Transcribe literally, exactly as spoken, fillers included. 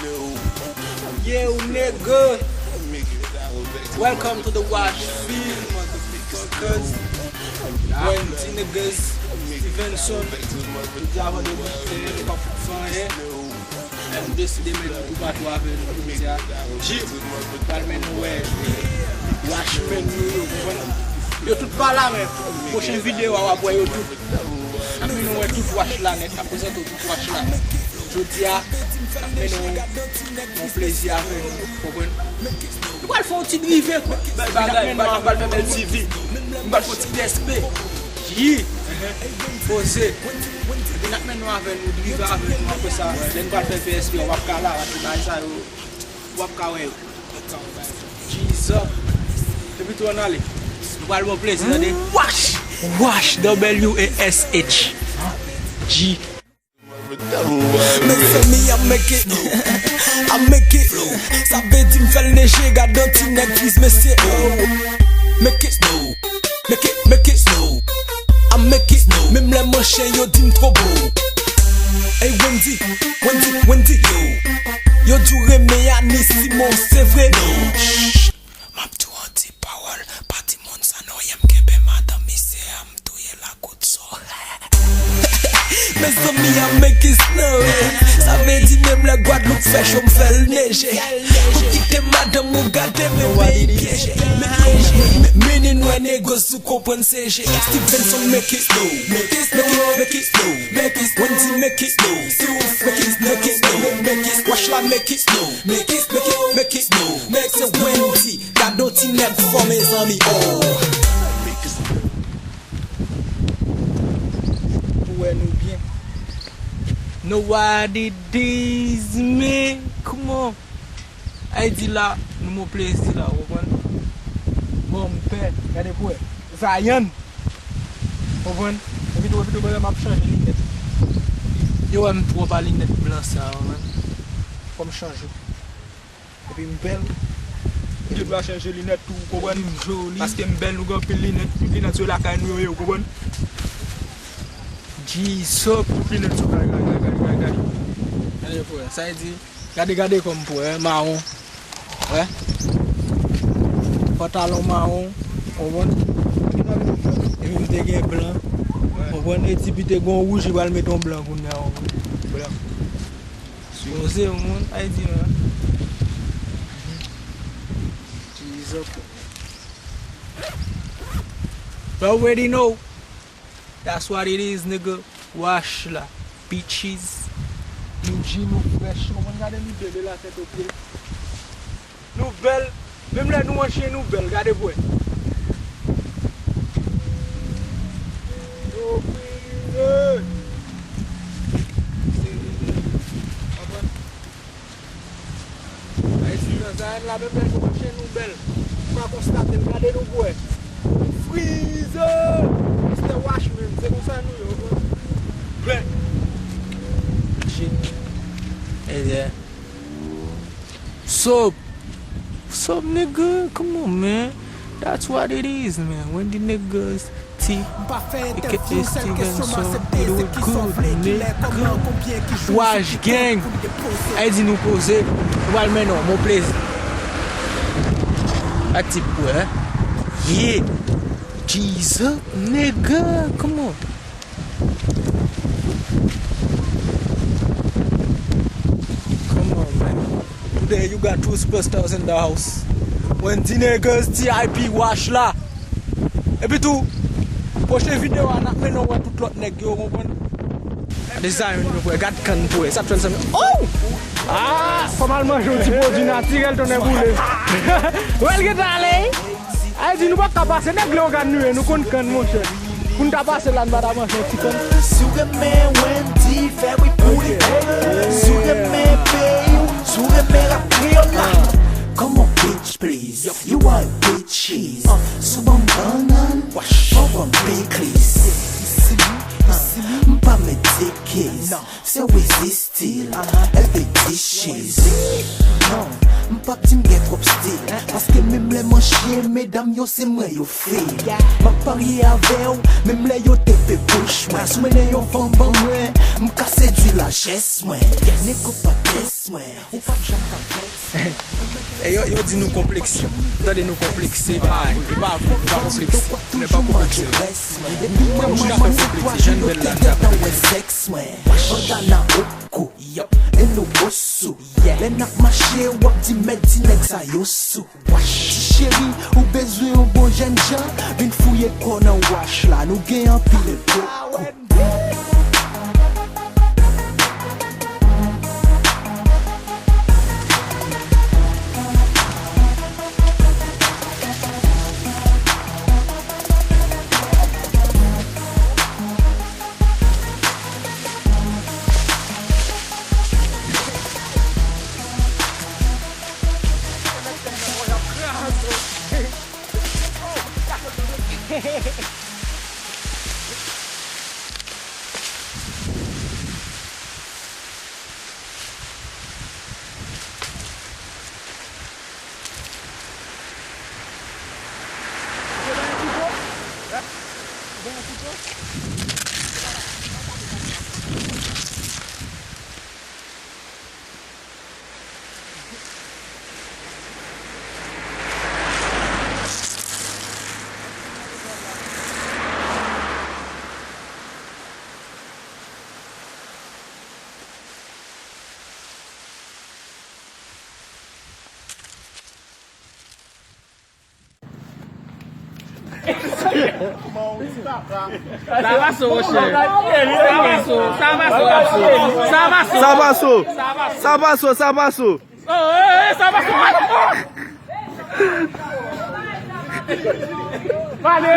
Yo, nigga. Welcome to the Wash Film, motherfuckers. Wendy niggas, Stevenson. Jodi a vandredi, nou pa fout fè anyen. Nou deside met yon kou patou avè nou jodi a. Jeep, pral mennen nou wè Watchmen nou yo, konprann? Yo tout pa la, men pwochen videyo a w ap wè yo tout. N ap mennen w wè tout Wash la nèt, n ap prezante w tout Wash la. Jodi a, n ap mennen w yon plezi avè nou, konprann? Nou pral fè yon ti drive, kwa. Bèl bagay, nou pral fè bèl T V. Nou pral fè yon ti P S P. Yi. Poze. Epi n ap mennen w avè nou, drive avè nou, apre sa, lè nou pral fè P S P, w ap ka la, tout bagay sa yo, w ap ka wè yo. Jesus. Epi tou ann ale. Nou pral bon plezi, tande. Wash! Wash, W A S H. G. Mezanmi, I make it. I make it. Sa vle di m fè l neje, gad yon ti nèg tris, mesye. Oh. Make it. Make it, make it. I make it. Menm lè manchè yo di m twò bo. Hey, Wendy, Wendy, Wendy, yo. Yo di w renmen Annie Simon, se vre? No. Shh. M ap di w yon ti pawòl, pa di moun sa non, yè m kenbe madanm misye a, m touye lakout so. Mezanmi, I make it snow. Sa vle di menm lè Gwadloup fè cho, m fè l neje. Ou kite madanm ou gade, men peyi pyeje. Mennen w wè negos ou konprann se je. Stevenson, make it snow. Make it snow, make it snow, make it snow. Wendy, make it snow. Si w make it, make it snow, make it. Wash la, make it snow. Make it, make it, make it snow. Make it Wendy. Gad yon ti nèg fò, mezanmi, oh. Pou wè nou byen. Know what it is, man. Come on. Ay di la, nou mon plezi la, ou konprann? Bon, m pè, gade pou wè. Zayann. Konprann? Epi tou, epi tou, pandan m ap chanje linèt. Yo wè m twòp a linèt blan sa, konprann? Fò m chanje. Epi m bèl. Ou te dwe chanje linèt tou, ou konprann? Epi m joli. Paske m bèl, nou gen anpil linèt. Tout linèt se lakay nou yo ye, ou konprann? G-Sop. Tout linèt se lakay, lakay, lakay, lakay. Gade frè, sa vle di, gade, gade kò m pou wè, mawon. Wè. Pantalon mawon, konprann? Epi m te gen blan. Konprann? E tipi te gen yon wouj, li pral met yon blan kounye a, konprann? Blan. Poze, moun, ay di, man. Jesus. You already know. That's what it is, nigga. Wash la, bitches. Nou G, nou fresh. Ou konn gade nou bebe la tèt o pye. Nou bèl. Menm lè nou an chen, nou bèl. Gade pou wè. Yo frize. Konprann? Ay, si nan Zayann la, menm lè nou an chen, nou bèl. Ou ka konstate l, gade nou pou wè. Frize! Mister Wash menm, se konsa nou ye, ou konn. Plè. Shit. Hey there. Sup? Sup, nigga? Come on, man. That's what it is, man. When the niggas T, A K A Stevenson, we do it good, nigga. Wash gang. Ay di nou poze. Nou pral mennen w, mon plezi. Ak ti pou wè. Yeah. G's up, nigga. Come on. Come on, man. Today you got two superstars in the house. Wendy Niggas, T I P, Wash la. Epi tou, pwochen videyo a, n ap mennen w wè tout lòt nèg yo, konprann? Gade sa, yon yo, frè, gad kann pou wè. Sa t fè l sanble. Oh! Ah! Fò m al manje yon ti pwodui natirèl, tonnè boule. Wè l gentan ale. Ay di nou pa ka pase nèg Leyogàn nou ye, nou konn kann, monchè. Pou n ta pase la, n pa ta manje yon ti kann. Si w renmen Wendy, fè bri pou li. Si w renmen peyi w, si w renmen rap kreyòl la. Come on, bitch, please. You are bitches. Sou ban m bannann, wash, ban m piklis. M pa met dikiz. Se Wizzy still, L P dishes. Non, m P ap di m gen twòp stil, paske menm lè m an chyen, medam yo se mwen yo fil. M ap parye avè w, menm lè yo tepe bouch mwen. Si w mennen yon fanm ban mwen, m ka sedui lajès mwen. Nego pa tès mwen, ou p ap janm ka tès mwen. E yo, yo di nou konplekse. Tande nou konplekse, e pa, e pa vre, nou pa konplekse. Nou pa konplekse. Epi mwen, manman netwaje, yo te gentan wè sèks mwen. Bandana oko, e nou oso. Lè n ap mache, w ap di mèt ti nèg sa yo sou. Ti cheri, ou bezwen yon bon jènjan? Vin fouye kò nan wach la, nou gen anpil koko. Sa va so, monchè. Sa va so, sa va so, sa va so. Sa va so. Sa va so, sa va so. Oh, eh, eh, sa va so. Pale.